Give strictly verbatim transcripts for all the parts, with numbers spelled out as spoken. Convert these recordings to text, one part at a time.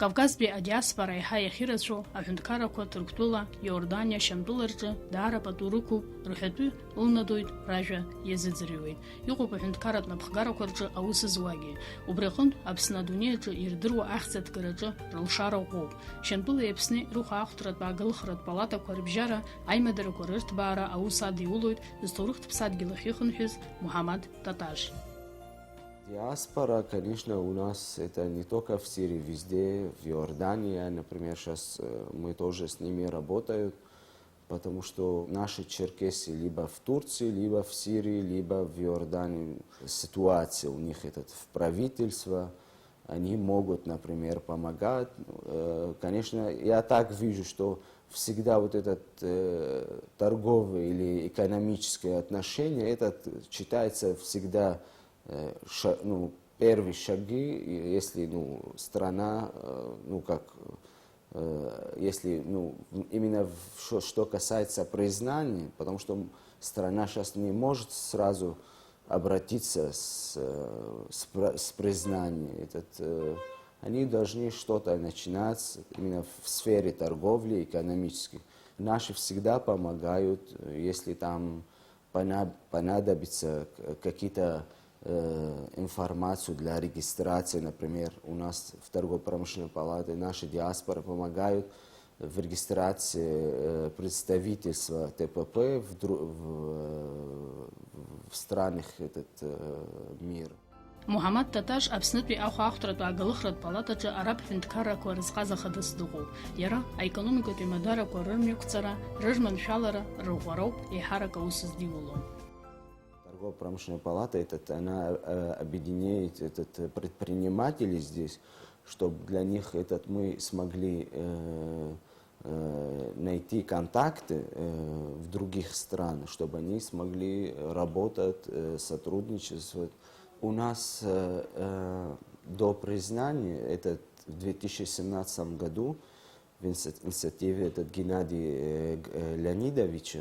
Кавказтәи адиаспора еиҳа иахьырацәоу аҳәынҭқаррақәа Ҭырқәтәыла, Иорданиа, Шьамтәыла рҿы даара пату рықәуп, рҳәатәы ылнадоит, ражәа иазыӡырҩуеит. Иҟоуп аҳәынҭқарратә напхгарақәа рҿы аус зуагьы. Убри аҟынтә Аԥсны адунеи аҿы ирдыруа ахьӡ аҭгараҿы рылшара ӷәӷәоуп. Шьамтәылеи Аԥсни рыхәаахәҭратә ааглыхратә палатақәа рыбжьара аимадарақәа рырҭбаара аус адиулоит зҭоурыхтә ԥсадгьыл ахь ихынҳәыз Муҳаммад Таташ. Диаспора, конечно, у нас это не только в Сирии, везде, в Иордании, например, сейчас мы тоже с ними работаем, потому что наши черкесы либо в Турции, либо в Сирии, либо в Иордании. Ситуация у них этот в правительство, они могут, например, помогать. Э, Конечно, я так вижу, что всегда вот этот э, торговые или экономические отношения, этот считается всегда э, ша- ну, первые шаги, и если ну, страна, э, ну как, э, если ну, в- именно в- что, что касается признания, потому что м- страна сейчас не может сразу обратиться с, э, с, про- с признанием. Этот, э, они должны что-то начинать именно в сфере торговли, экономической. Наши всегда помогают, э, если там пона- понадобится к- какие-то э, информацию для регистрации, например, у нас в торгово-промышленной палате наши диаспоры помогают в регистрации э, представительства Т П П в, дру- в, в странах этот, э, мира. Муҳаммад Таташ Аԥснытәи ахәаахәҭратә ааглыхратә палатаҿы араб ҳәынҭқаррақәа рызҟаза хадас дыҟоуп. Иара аекономикатә еимадарақәа рымҩақәҵара, рырманшәалара, рыӷәӷәароуп еиҳарак аус здиуло. Торгово-промышленная палата, этот, она э, объединяет этот, э, предпринимателей здесь, чтобы для них этот, мы смогли э, э, найти контакты э, в других странах, чтобы они смогли работать, э, сотрудничать. У нас э, э, до признания, это в две тысячи семнадцатом году, в инициативе этот Геннадий э, Леонидовича,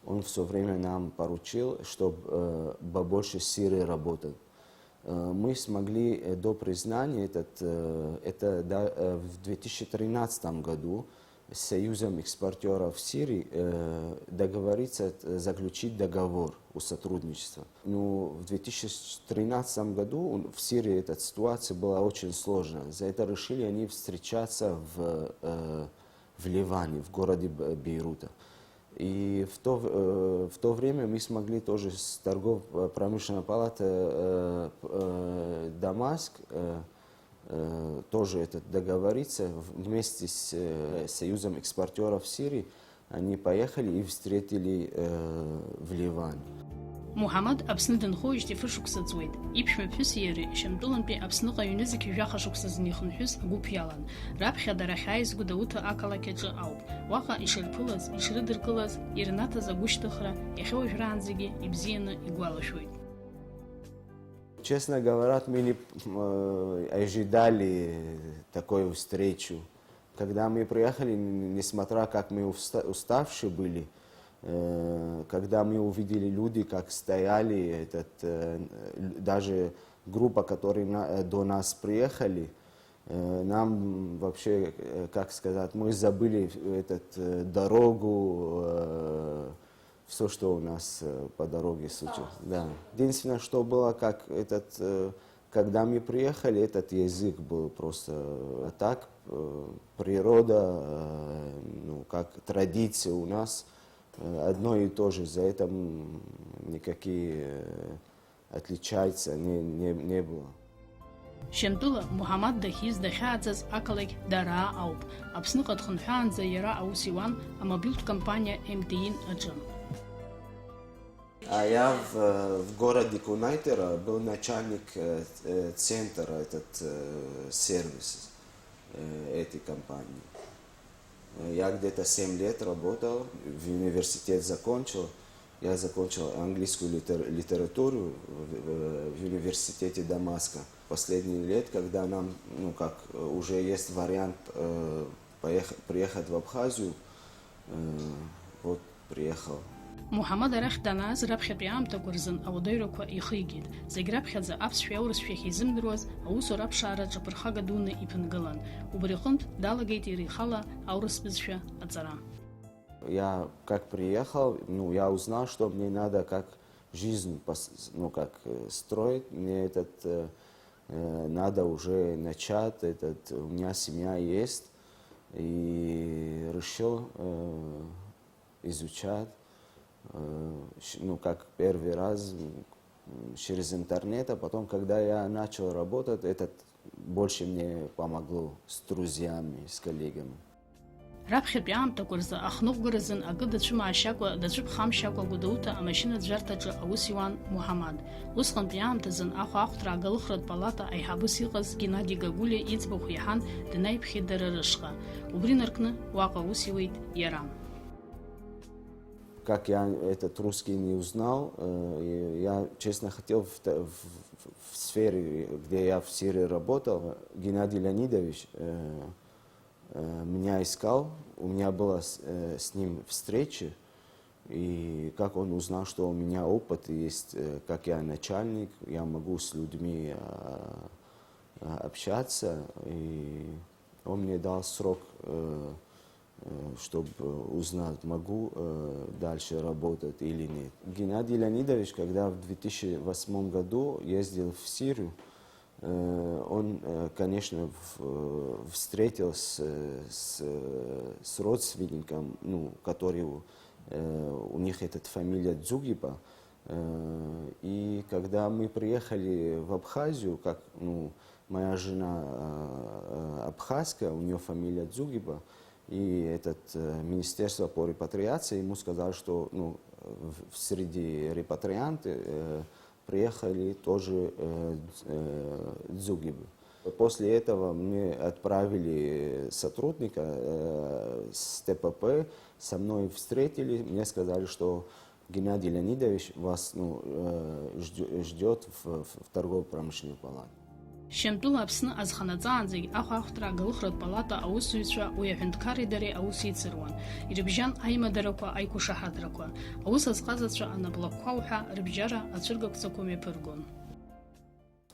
он все время нам поручил, чтобы побольше Сирии работать. Мы смогли э, до признания, этот, э, это да, э, в две тысячи тринадцатом году с Союзом экспортеров Сирии э, договориться, э, заключить договор о сотрудничестве. Ну, в две тысячи тринадцатом году в Сирии эта ситуация была очень сложная. За это решили они встречаться в, э, в Ливане, в городе Бейрута. И в то, э, в то время мы смогли тоже с торгово-промышленной палаты э, э, Дамаск э, э, тоже этот, договориться вместе с э, Союзом экспортеров Сирии. Они поехали и встретили э, в Ливане. Муҳаммад Аԥсны дынхоижьҭеи фышықәса ҵуеит. Иԥшәма ԥҳәыси иареи Шьамтәылантәи Аԥсныҟа ҩнызқь жәаха шықәса зны ихынҳәыз агәыԥ иалан. Раԥхьа дара ахьааиз Гәдоуҭа ақалақь аҿы ауп. Уаҟа ишырԥылаз, ишрыдыркылаз, ирнаҭаз агәышьҭыхра иахьа уажәраанӡагьы ибзианы игәалашәоит. Честно говоря, мы не э, ожидали такую встречу. Когда мы приехали, н- несмотря как мы уста- уставшие были, э, когда мы увидели люди, как стояли, этот, э, л- даже группа, которые на- э, до нас приехали, э, нам вообще, э, как сказать, мы забыли этот э, дорогу, э, все, что у нас э, по дороге случилось. Да. Единственное, что было, как этот, э, когда мы приехали, этот язык был просто а так, э, природа, э, ну, как традиция у нас, э, одно и то же, за это м, никакие э, отличается не, не, не было. Шьамтәыла Муҳаммад дахьиз дахьааӡаз ақалақь Дараа ауп. Аԥсныҟа дхынҳәаанӡа иара аус иуан амобилтә компаниа М Т Н аҿы. А я в, в городе Кунайтера был начальник э, э, центра этот э, сервис э, этой компании. Э, Я где-то семь лет работал, в университет закончил. Я закончил английскую литер- литературу в, в- в университете Дамаска. Последний лет, когда нам, ну как, э, уже есть вариант э, поех- приехать в Абхазию, э, вот приехал. Муҳаммад арахь данааз раԥхьатәи аамҭақәа рзын ауадаҩрақәа ихигеит. Зегь раԥхьаӡа аԥсшәеи аурысшәеи ахьизымдыруаз аусура аԥшаара ҿаԥырхага дуны иԥынгылан. Убри аҟынтә далагеит иара ихала аурыс бызшәа аҵара. Я как приехал, ну, я узнал, что мне надо как жизнь, пос- ну, как э, строить. Мне этот, э, э, надо уже начать, этот, у меня семья есть. И решил э, изучать, э, щ- ну, как первый раз м, через интернет, а потом, когда я начал работать, этот больше мне помогло с друзьями, с коллегами. Раԥхьатәи аамҭақәа рзы ахныҟәгара азын акы дацәымаашьакәа, дацәыԥхамшьакәа Гәдоуҭа амашьынаӡәӡәарҭаҿы аус иуан Муҳаммад. Усҟантәи аамҭазын ахәаахәҭра агалыхратә палата аиҳабыс иҟаз Геннади Гагулиа иӡбахә иаҳан, днаиԥхьеит дара рышҟа. Убри наркны уаҟа аус иуеит иара. Как я этот русский не узнал, э, я честно хотел в, в, в сфере, где я в Сирии работал, Геннадий Леонидович э, э, меня искал, у меня была с, э, с ним встреча, и как он узнал, что у меня опыт есть, э, как я начальник, я могу с людьми э, э, общаться, и он мне дал срок, э, чтобы узнать, могу э, дальше работать или нет. Геннадий Леонидович, когда в две тысячи восьмом году ездил в Сирию, э, он, э, конечно, в- встретился с, с, с родственником, ну, который у- э, у них этот фамилия Дзугиба. Э, И когда мы приехали в Абхазию, как, ну, моя жена э, абхазская, у нее фамилия Дзугиба, и этот э, министерство по репатриации ему сказал, что, ну, в- в- среди репатрианты э, приехали тоже э, дз- э, Дзугибы. После этого мне отправили сотрудника э, с Т П П, со мной встретили, мне сказали, что Геннадий Леонидович вас ну, э, ждё- ждет в, в торгово-промышленной палате. Шьамтәыла Аԥсны азханаҵаанӡагь ахәаахәҭра агалыхратә палата аусзуҩцәа уи аҳәынҭқарреи дареи аус еицыруан. Ирыбжьан аимадарақәа, аиқәышаҳаҭрақәа. Аус азҟазацәа анаплакқәа уҳәа рыбжьара ацәыргақәҵақәа мҩаԥыргон.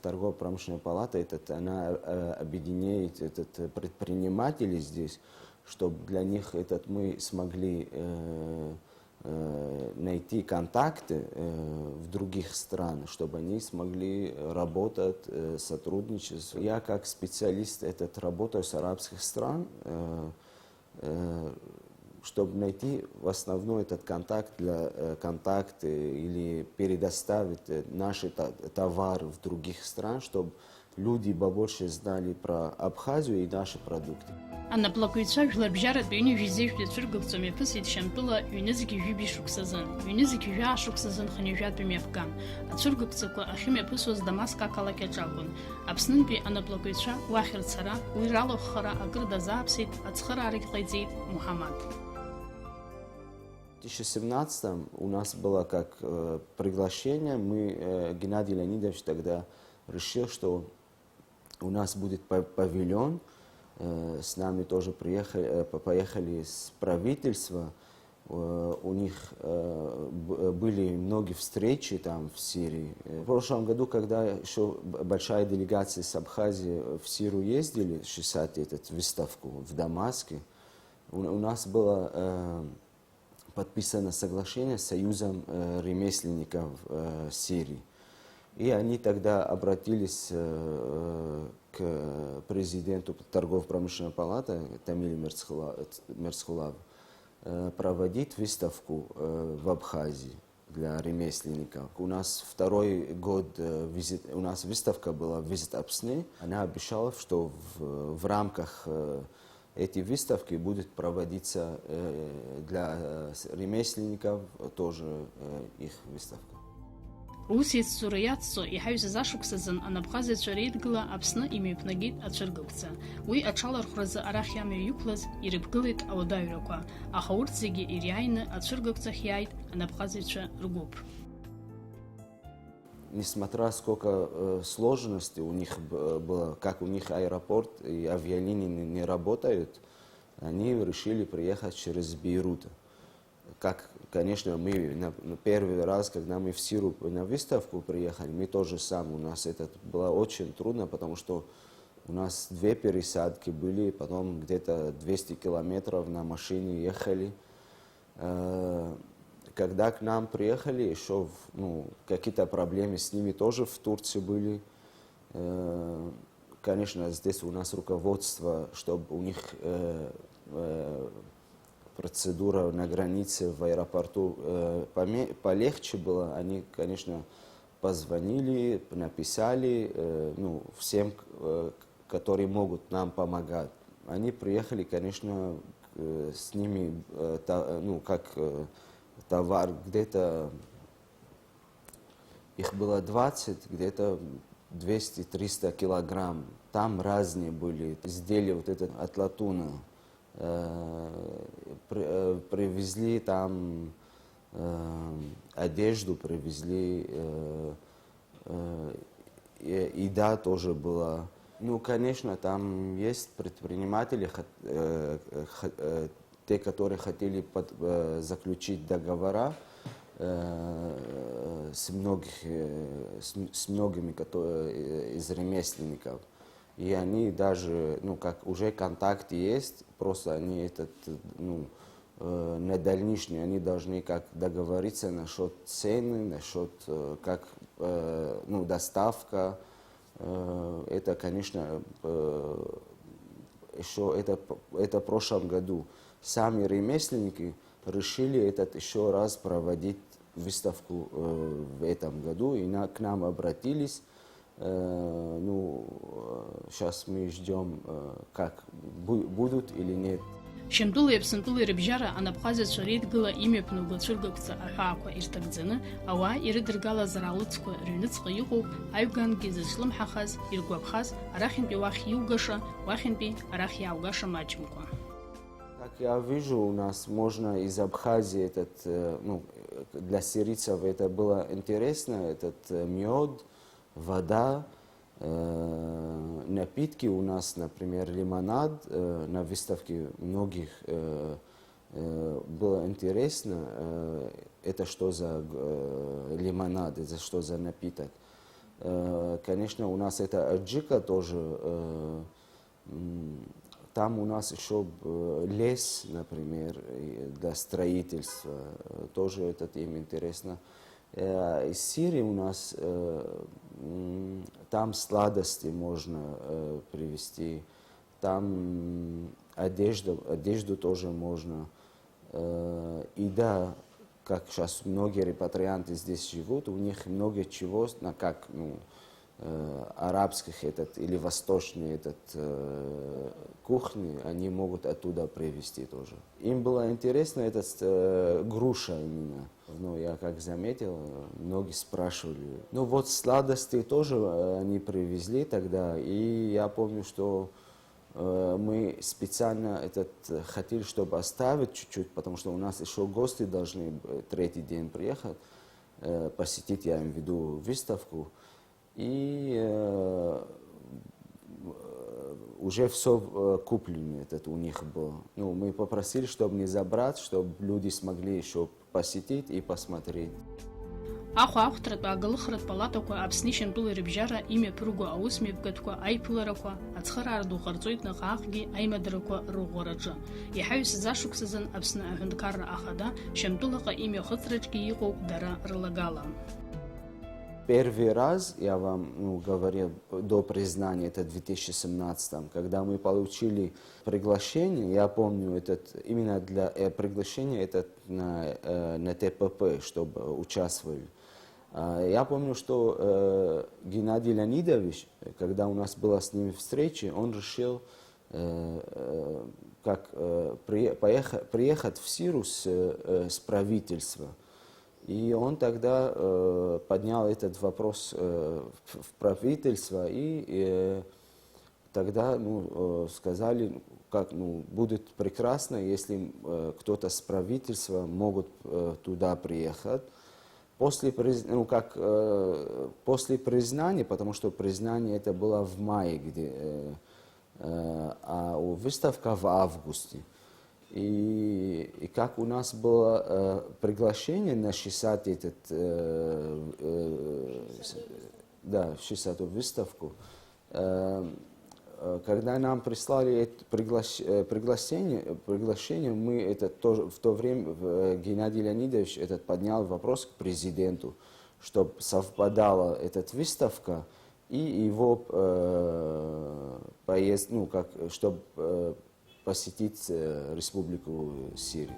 Торгово-промышленная палата, этот, она э, объединяет этот, э, предпринимателей здесь, чтобы для них этот, мы смогли э, э, найти контакты э, в других странах, чтобы они смогли работать, э, сотрудничать. Я как специалист этот, работаю с арабских стран, э, э, чтобы найти в основном этот контакт для э, контакты или предоставить э, наши та- товары в других стран, чтобы люди побольше знали про Абхазию и наши продукты. Анаплакыҩцәа жәларбжьаратәи ҩынҩажәи зеижәтәи ацәыргақәҵа мҩаԥысит Шьамтәыла ҩнызқь жәибжь шықәсазын, ҩнызқь жәаа шықәсазын хынҩажәатәи мҩаԥган. Ацәыргақәҵақәа ахьымҩаԥысуаз Дамаск ақалақь аҿакәын. Аԥснынтәи анаплакыҩцәа уахь рцара, уи ралахәхара акыр дазааԥсеит, ацхыраарагь ҟаиҵеит Муҳаммад. В две тысячи семнадцатом у нас было как э, приглашение, мы, э, Геннадий Леонидович тогда решил, что у нас будет па- павильон, э, с нами тоже приехали, э, по- поехали с правительства, э, у них э, б- были многие встречи там в Сирии. Э, В прошлом году, когда еще большая делегация с Абхазии в Сирию ездили, шестьдесят этот, выставку в Дамаске, у, у нас было э, подписано соглашение с Союзом э, ремесленников э, Сирии. И они тогда обратились э, к президенту торгово-промышленной палаты Тамиле Мерцхула- Мерцхулаву э, проводить выставку э, в Абхазии для ремесленников. У нас второй год э, визит, у нас выставка была «Визит Апсны». Она обещала, что в, в рамках э, эти выставки будут проводиться э, для э, с- ремесленников тоже э, их выставка. Рус еицҵәара иацҵо иҳаҩсыз ашықәсазын анапҟазацәа реидгыла Аԥсны имҩаԥнагеит ацәыргақәҵа. Уи аҽалархәразы арахь амҩа иқәлаз ирыԥгылеит ауадаҩрақәа, аха урҭ зегьы ириааины ацәыргақәҵахь иааит анапҟазацәа ргәыԥ. Несмотря сколько э, сложностей у них б- было, как у них аэропорт и авиалинии не, не работают, они решили приехать через Бейрут. Как, конечно, мы на, на первый раз, когда мы в Сиру на выставку приехали, мы тоже сам, у нас это было очень трудно, потому что у нас две пересадки были, потом где-то двести километров на машине ехали. Э, Когда к нам приехали, еще, ну, какие-то проблемы с ними тоже в Турции были. Э, Конечно, здесь у нас руководство, чтобы у них э, э, процедура на границе в аэропорту э, поме- полегче была. Они, конечно, позвонили, написали, э, ну, всем, э, которые могут нам помогать. Они приехали, конечно, э, с ними, э, та- ну, как э, товар где-то их было двадцать, где-то двести-триста килограмм. Там разные были изделия вот это от латуна. Э, при- э, Привезли там э, одежду, привезли, э, э, и- еда тоже была. Ну, конечно, там есть предприниматели, хот- э, э, хо- э, те, которые хотели под- э, заключить договора э, с, многих, э, с, м- с многими кото- э, из ремесленников. И они даже, ну, как уже контакт есть, просто они этот, ну, э, на дальнейшее они должны как договориться насчет цены, насчет э, как, э, ну, доставка. Э, Это, конечно, э, еще это, это в прошлом году сами ремесленники решили этот еще раз проводить выставку э, в этом году, и на, к нам обратились. Э, Ну, сейчас мы ждем, э, как бу- будут или нет. Шьамтәылеи Аԥсынтәылеи рыбжьара анапҟазацәа реидгыла имҩаԥнагоу ацәыргақәҵа аҳәаақәа ирҭагӡаны, ауаа ирыдыргалаз ралыцқәа рыҩныҵҟа иҟоу аҩгангьы зыцәлымҳахаз, иргәаԥхаз, арахьынтәи уахь иугаша, уахьынтәи арахь иааугаша маҷымкәа. Как я вижу, у нас можно из Абхазии этот, э, ну, для сирийцев это было интересно, этот э, мед, вода, э, напитки у нас, например, лимонад, э, на выставке многих э, э, было интересно, э, это что за э, лимонад, это что за напиток. Э, Конечно, у нас это аджика тоже, э, м, там у нас еще э, лес, например, и для строительства, э, тоже этот им интересно. Э, Из Сирии у нас э, м, там сладости можно э, привезти, там одежда, одежду тоже можно. Э, И да, как сейчас многие репатрианты здесь живут, у них много чего, на как, ну, э, арабских этот или восточный этот э, кухни, они могут оттуда привезти тоже. Им было интересно этот э, груша именно. Ну, я как заметил, э, многие спрашивали. Ну вот сладости тоже э, они привезли тогда, и я помню, что э, мы специально этот э, хотели, чтобы оставить чуть-чуть, потому что у нас еще гости должны э, третий день приехать, э, посетить, я имею в виду, выставку. И э, э, уже все куплено этот у них был. Ну, мы попросили, чтобы не забрать, чтобы люди смогли еще посетить и посмотреть. Ахәаахәҭратә ааглыхратә палатақәа Аԥсни Шьамтәылеи рыбжьара имҩаԥырго аусмҩаԥгатәқәа аиԥыларақәа ацхыраара ду ҟарҵоит наҟ-ааҟгьы аимадарақәа рыӷәӷәараҿы. Иаҳа ҩ-сзашықәсазын Аԥсны аҳәынҭқарра ахада Шьамтәылаҟа имҩахыҵраҿгьы иҟоуп дара рылагала. Первый раз, я вам ну, говорил, до признания, это в две тысячи семнадцатом, когда мы получили приглашение, я помню, этот, именно для э, приглашения этот на, э, на Т П П, чтобы участвовали. А, Я помню, что э, Геннадий Леонидович, когда у нас была с ним встреча, он решил э, э, как э, при- поеха- приехать в Сиру с, э, с правительства. И он тогда э, поднял этот вопрос э, в, в правительство, и э, тогда ну, э, сказали, как ну, будет прекрасно, если э, кто-то с правительства могут э, туда приехать. После, приз- ну, как, э, после признания, потому что признание это было в мае, где, э, э, а у- выставка в августе. И, и как у нас было э, приглашение на шестьдесят этот, э, э, с- да, шестидесятую выставку, э, э, когда нам прислали это приглаш- э, приглашение, приглашение, мы это тоже в то время в- э, Геннадий Леонидович этот поднял вопрос к президенту, чтобы совпадала эта выставка и его э, поезд, ну как, чтобы посетить э, Республику Сирию.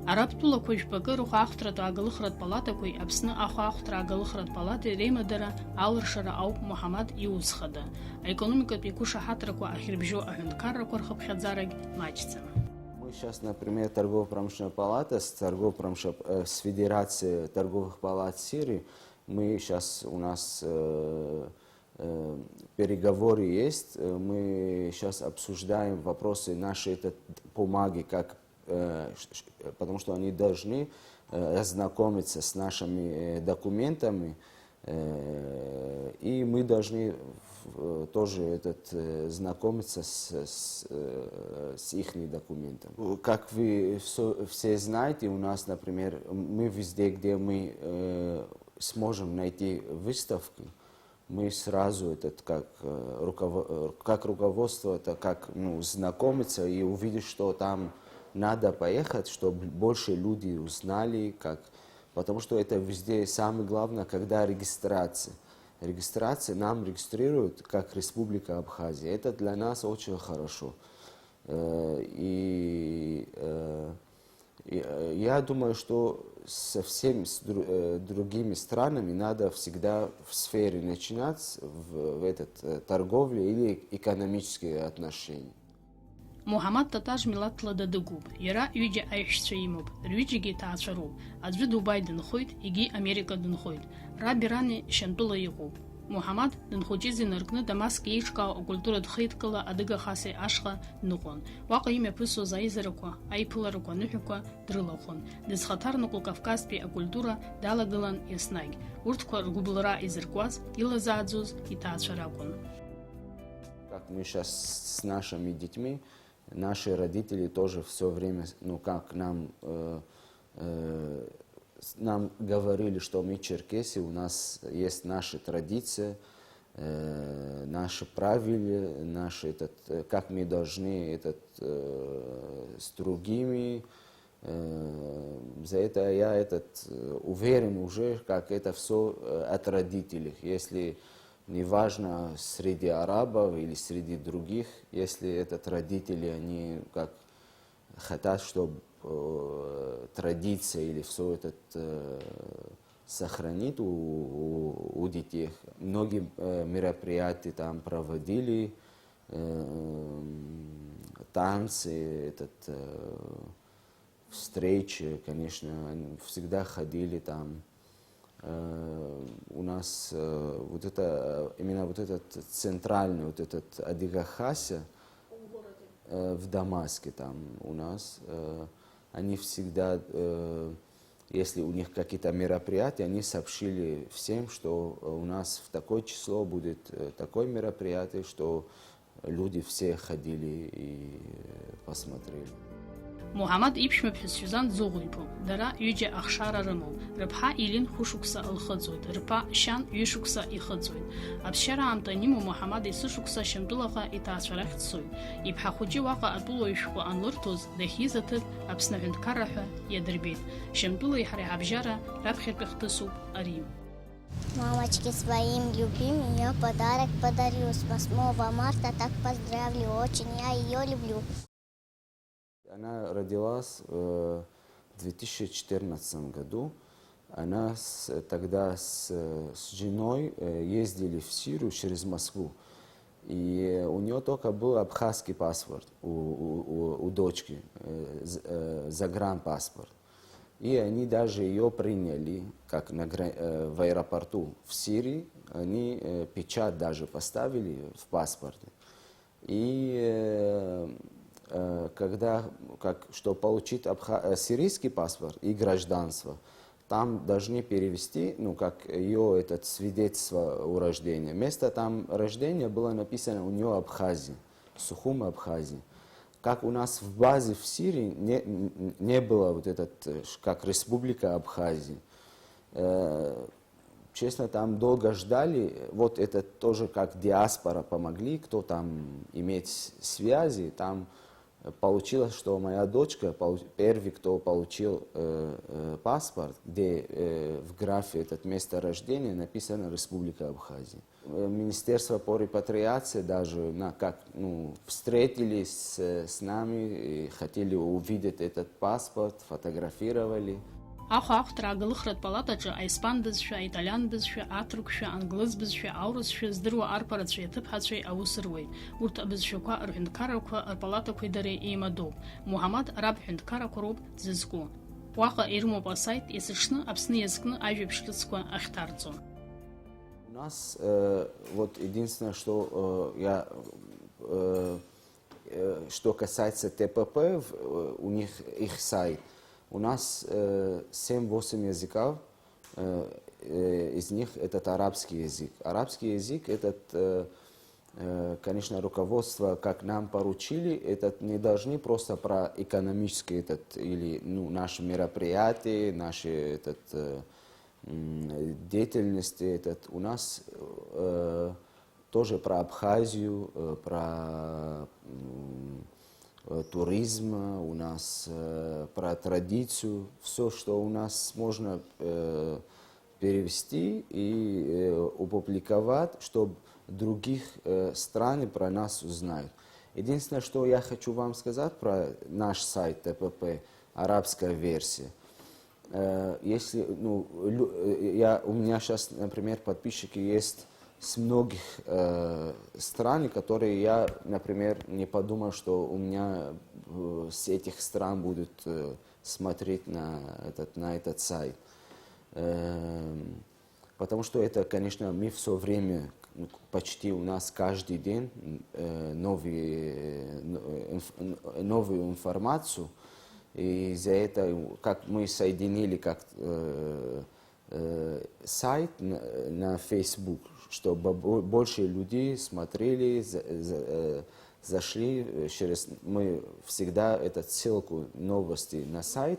Араб тәылақәа жәпакы рыхәаахәҭратә ааглыхратә палатақәеи Аԥсны ахәаахәҭра ааглыхратә палатеи реимадара алыршара ауп Муҳаммад иус хада. Аекономикатә иқәышаҳаҭрақәа ахьырбжьоу аҳәынҭқаррақәа рхыԥхьаӡарагь маҷӡам. Мы сейчас, например, торгово-промышленная палата с торгово-промышлен- э, с Федерацией торговых палат Сирии, мы сейчас у нас э, э, переговоры есть, э, мы сейчас обсуждаем вопросы нашей этой бумаги, как, э, ш- ш- потому что они должны э, ознакомиться с нашими э, документами, э, и мы должны в- тоже этот, э, знакомиться с, с, э, с их документами. Как вы всё- все знаете, у нас, например, мы везде, где мы э, сможем найти выставку, мы сразу этот как э, руково- э, как руководство это как ну знакомиться и увидеть, что там надо поехать, чтобы больше люди узнали, как потому что это везде самое главное, когда регистрация. Регистрация нам регистрируют как Республика Абхазия. Это для нас очень хорошо. Э, И э, и, э, я думаю, что со всеми с дру- э, другими странами надо всегда в сфере начинать в, в этот э, торговле или экономические отношения. Муҳаммад Татаж милаҭла дадыгуп, иара ҩыџьа аиҳәшьцәа имоуп, рҩыџьагьы ҭаацәароуп, аӡәы Дубаи дынхоит, егьи Америка дынхоит, раби рани Шьантәыла иҟоуп. Муҳаммад дынхәыҷыз инаркны Дамаск еиҿкаау акультуратә хеидкыла Адыга Хасеи ашҟа дныҟәон. Уаҟа имҩаԥысуаз аизарақәа, аиԥыларақәа аныҳәақәа дрылахәын. Дызхаҭарнакуа Кавказтәи акультура далагылан еснагь. Урҭқәа ргәыбылра изыркуаз, илазааӡоз иҭаацәа ракәын. Как мы сейчас с нашими детьми, наши родители тоже все время, ну как нам, э, э, с- нам говорили, что мы черкесы, у нас есть наши традиции, э, наши правила, наши этот, э, как мы должны этот э, с другими. Э, за это я этот э, уверен уже, как это все от родителей. Если неважно среди арабов или среди других, если этот родители, они как хотят, чтобы э, традиция или все этот э, сохранить у, у, у детей. Многие э, мероприятия там проводили, э, танцы, этот, э, встречи, конечно, они всегда ходили там. Э, у нас э, вот это, именно вот этот центральный, вот этот Адыга Хася э, в Дамаске там у нас, э, они всегда, э, если у них какие-то мероприятия, они сообщили всем, что э, у нас в такое число будет э, такое мероприятие, что люди все ходили и э, посмотрели. Муҳаммад иԥшәмаԥҳәыс Сиузан дӡыӷә иԥоуп. Дара ҩыџьа ахшара рымоуп. Рыԥҳа Илин хәышықәса лхыҵуеит, рԥа Шьан ҩышықәса ихыҵуеит. Аԥсшьара аамҭа анимоу Муҳаммад есышықәса Шьамтәылаҟа иҭаацәа рахь дцоит. Иԥҳа хәыҷы уаҟа атәылауаҩ шәҟәы анлырҭоз, дахьиз аҭыԥ Аԥсны аҳәынҭқарра ҳәа иадырбеит. Шьамтәылеи ҳареи ҳабжьара раԥхьатәи хҭысуп ари. Мамочке своим любимым я подарок подарю. С восьмого марта так поздравлю, очень я ее люблю. Она родилась э, в две тысячи четырнадцатом году. Она с- тогда с, с женой э, ездили в Сирию через Москву. И у нее только был абхазский паспорт у, у- у- у дочки, э, з- э, загранпаспорт. И они даже ее приняли, как на гра- э, в аэропорту в Сирии, они э, печать даже поставили в паспорте. И э, э, когда, как, что получить абха- э, сирийский паспорт и гражданство, там должны перевести, ну, как ее это свидетельство о рождении. Место там рождения было написано у нее Абхазия, Сухум Абхазия. Как у нас в базе в Сирии не, н- не было вот этот, э, ш- как Республика Абхазия. Э, Честно, там долго ждали. Вот это тоже как диаспора помогли, кто там имеет с- связи. Там э, получилось, что моя дочка, полу- первый, кто получил э, э, паспорт, где э, в графе этот место рождения написано Республика Абхазия. Э, Министерство по репатриации даже на, как, ну, встретились с, с нами и хотели увидеть этот паспорт, фотографировали. Ахәаахәҭра агалыхратә палатаҿы аиспан бызшәа, аиталиан бызшәа, аҭырқәшәа, англыз бызшәа, аурысшәа здыруа арԥарацәеи аҭыԥҳацәеи аус руеит. Урҭ абызшәақәа рҳәынҭқаррақәа рпалатақәеи дареи еимадоуп. Муҳаммад араб ҳәынҭқаррақәа роуп дзызку. Уаҟа ирымоуп асайт, есыҽны Аԥсны иазкны ажәабжь ҿыцқәа ахьҭарҵо. У нас э, вот единственное, что э, я э, э, что касается Т П П, в- э, у них их сайт. У нас э, семь-восемь языков, э, э, из них этот арабский язык. Арабский язык этот, э, э, конечно, руководство, как нам поручили, этот не должны просто про экономический этот или ну наши мероприятия, наши этот э, м, деятельности этот у нас э, тоже про Абхазию, э, про м, э, туризм, у нас э, про традицию, все, что у нас можно э, перевести и э, опубликовать, чтобы других э, страны про нас узнают. Единственное, что я хочу вам сказать про наш сайт Т П П, арабская версия. Э, Если, ну, лю- э, я, у меня сейчас, например, подписчики есть с многих э, стран, которые я, например, не подумал, что у меня э, с этих стран будут э, смотреть на этот, на этот сайт. Эм, Потому что это, конечно, мы все время, ну, почти у нас каждый день э, новые, э, инф- новую информацию. И из-за этого, как мы соединили как э, э, сайт на, на Facebook, чтобы бо- больше людей смотрели, за- за- э, зашли э, через... Мы всегда эту ссылку новости на сайт,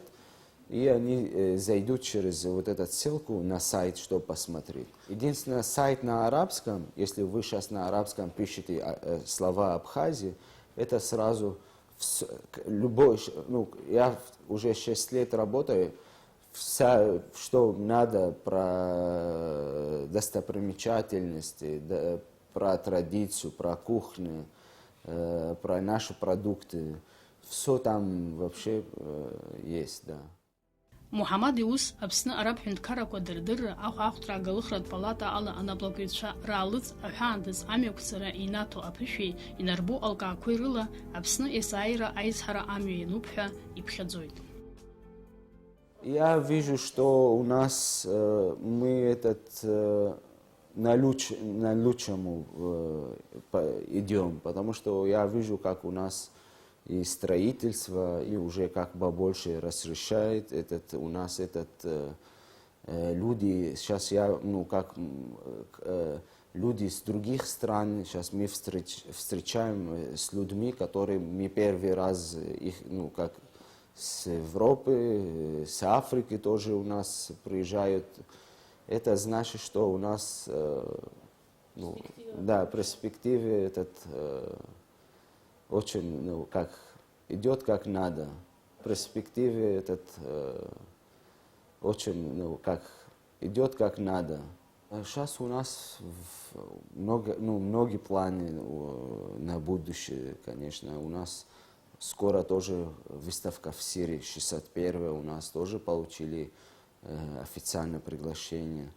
и они э, зайдут через вот эту ссылку на сайт, чтобы посмотреть. Единственное, сайт на арабском, если вы сейчас на арабском пишете а, э, слова Абхазии, это сразу вс- к- любой... ш- Ну, я в- уже шесть лет работаю, вся, что надо про достопримечательности, да, про традицию, про кухню, э, про наши продукты. Все там вообще э, есть, да. Муҳаммад иус Аԥсны араб ҳәынҭқаррақәа дырдырра, ахәаахәҭра агалыхратә палата ала анаплакыҩцәа раалыҵ аҳәаандаз амҩақәҵара инаҭо аԥышәеи инарбо алкаақәеи рыла Аԥсны есааира аизҳара амҩа иануп ҳәа иԥхьаӡоит. Я вижу, что у нас э, мы этот э, на, луч, на лучшему э, по- идем, потому что я вижу, как у нас и строительство, и уже как бы больше разрешает этот, у нас этот э, э, люди, сейчас я, ну, как м, э, к- э, люди с других стран, сейчас мы встреч, встречаем э, с людьми, которые мы первый раз э, их, ну, как с Европы, э, с Африки тоже у нас приезжают. Это значит, что у нас э, ну, да, перспективы этот э, очень, ну, как идет как надо. Перспективы этот э, очень, ну, как идет как надо. Сейчас у нас в- много, ну, многие планы э, на будущее, конечно. У нас скоро тоже выставка в Сирии, шестьдесят первая, у нас тоже получили э, официальное приглашение.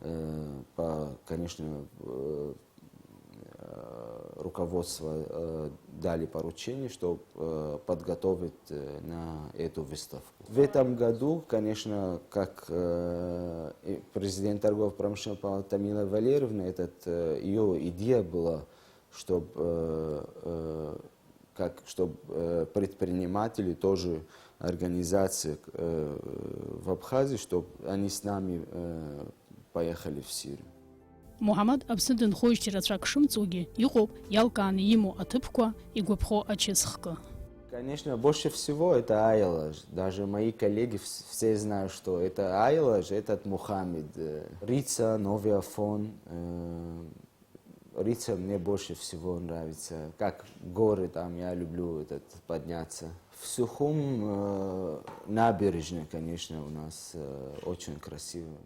Э, по, конечно, э, э, руководство э, дали поручение, чтобы э, подготовить э, на эту выставку. В этом году, конечно, как э, и президент торгово-промышленной палаты Тамила Валерьевна, этот, э, ее идея была, чтобы э, э, как чтобы э, предприниматели тоже организации э, в Абхазии, чтобы они с нами э, поехали в Сирию. Муҳаммад Аԥсны дынхоижьҭеи рацәак шымҵуагьы, иҟоуп иалкааны имоу аҭыԥқәа, игәаԥхо ачысхкы. Конечно, больше всего это Аялаж. Даже мои коллеги вс- все знают, что это Аялаж, этот Мухаммед. Э, Рица, Новый Афон. Э, Рица мне больше всего нравится. Как горы там, я люблю этот подняться. В Сухум э, набережная, конечно, у нас э, очень красивая.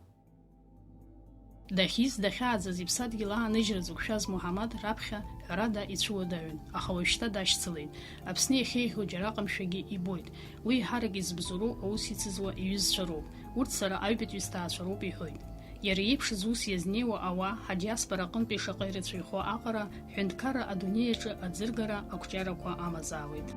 Дахьиз, дахьааӡаз иԥсадгьыл ааныжьра зықәшәаз Муҳаммад раԥхьа ҳәарада ицәуадаҩын, аха уажәшьҭа дашьцылеит. Аԥсны иахьеиӷьу џьара аҟамшәагьы ибоит. Уи еиҳарак изыбзоуроу аус ицызуа иҩызцәа роуп. Урҭ сара аҩбатәи сҭаацәа роуп иҳәоит. Иара иеиԥш зус иазнеиуа ауаа ҳадиаспора аҟынтәи шаҟа ирацәаҩхо аҟара, ҳәынҭқарра адунеи аҿы аӡыргара ақәҿиарақәа амазаауеит.